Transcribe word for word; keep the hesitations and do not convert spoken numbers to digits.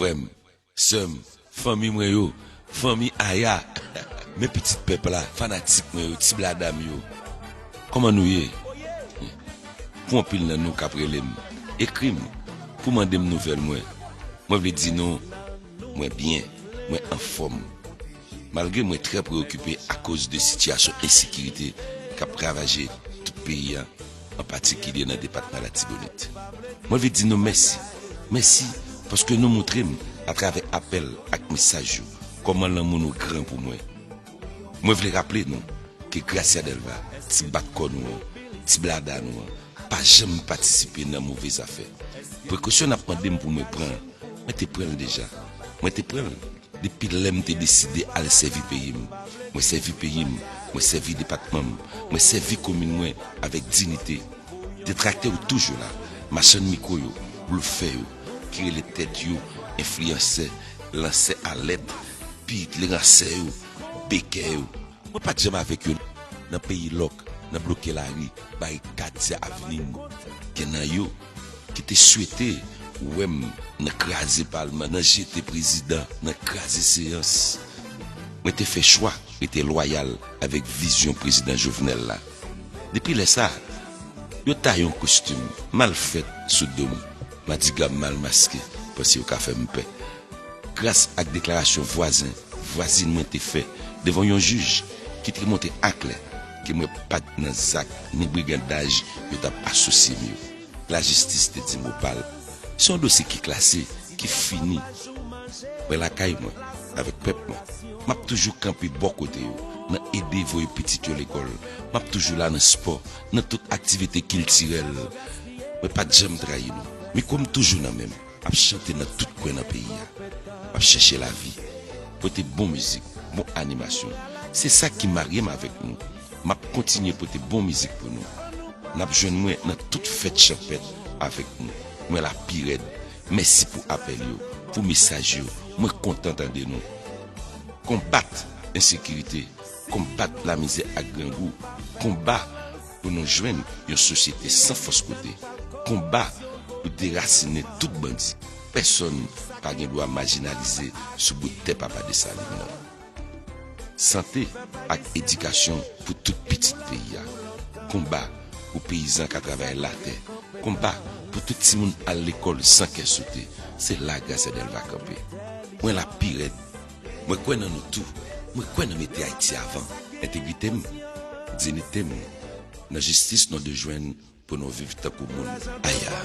Frè m, sè m, fanmi mwen yo, fanmi Aya, men pitit pèp la, fanatik mwen yo, ti blada m yo. Kòman nou ye? Pou anpil nan nou k ap rele m, ekri m, pou mande m nouvèl mwen, mwen vle di nou, mwen byen, mwen anfòm. Malgre mwen trè preokipe akoz de sitiyasyon ensekirite k ap ravaje tout peyi a, an patikilye nan depatman Latibonit. Mwen vle di nou mèsi. Mèsi paske nou montre m, atravè apèl ak mesaj yo, kòman lanmou nou gran pou mwen. Mwen vle raple nou ke Gracia Delva, ti bat kò nou an, ti blada nou an, pa janm patisipe nan move zafè. Prekosyon n ap mande m pou mwen pran, mwen te pran l deja. Mwen te pran l depi lè m te deside al sèvi peyi m. Mwen sèvi peyi m, mwen sèvi depatman m, mwen sèvi komin mwen avèk diyite. Detraktè yo toujou la, machann mikwo yo, blofè yo, ki rele tèt yo enfliyansè, lansè alèt, pi ransè yo, bekè yo. Mwen pa t janm avèk yo nan peyi lòk, nan bloke lari, barikad se avni m. Gen nan yo ki te swete wè m nan kraze palman, nan jete prezidan, nan kraze seyans. Mwen te fè chwa rete lwayal avèk vizyon prezidan Jovenel la. Depi lè sa, yo taye yon kostim mal fèt sou do m, madigra m mal maske, panse yo ka fè m pè. Gras ak deklarasyon vwazen, vwazin mwen te fè devan yon jij ki te montre aklè ke mwen pa t nan zak ni brigandaj yo t ap asosye m yo. Lajistis te di mo pa l. Se yon dosye ki klase, ki fini. Mwen lakay mwen, avèk pèp mwen. M ap toujou kanpe bò kote yo, nan ede voye pitit yo lekòl. M ap toujou la nan spò, nan tout aktivite kiltirèl. Mwen pa t janm trayi nou. Mikwo m toujou nan men m, ap chante nan tout kwen nan peyi a. M ap chèche lavi, pote bon mizik, bon animasyon. Se sa ki marye m avèk nou. M ap kontinye pote bon mizik pou nou. N ap jwenn mwen nan tout fèt chanpèt avèk nou. Mwen la pi rèd. Mèsi pou apèl yo, pou mesaj yo. Mwen kontan tande nou. Konbat ensekirite, konbat lamizè ak grangou, konba pou nou jwenn yon sosyete san fòs kote, konba pou derasinen tout bandi. Pèsonn pa gen dwa majinalize sou bout tè Papa Desalin nan. Sante ak edikasyon pou tout pitit peyi a. Konba pou peyizan ka travay latè. Konba pou tout timoun al lekòl san kè sote. Se la Gracia Delva kanpe. Mwen la pi rèd. Mwen kwè nan nou tou. Mwen kwè nan mete Ayiti avan. Entegrite m, diyite m, nan jistis nou dwe jwenn pou nou viv tankou moun. Aya.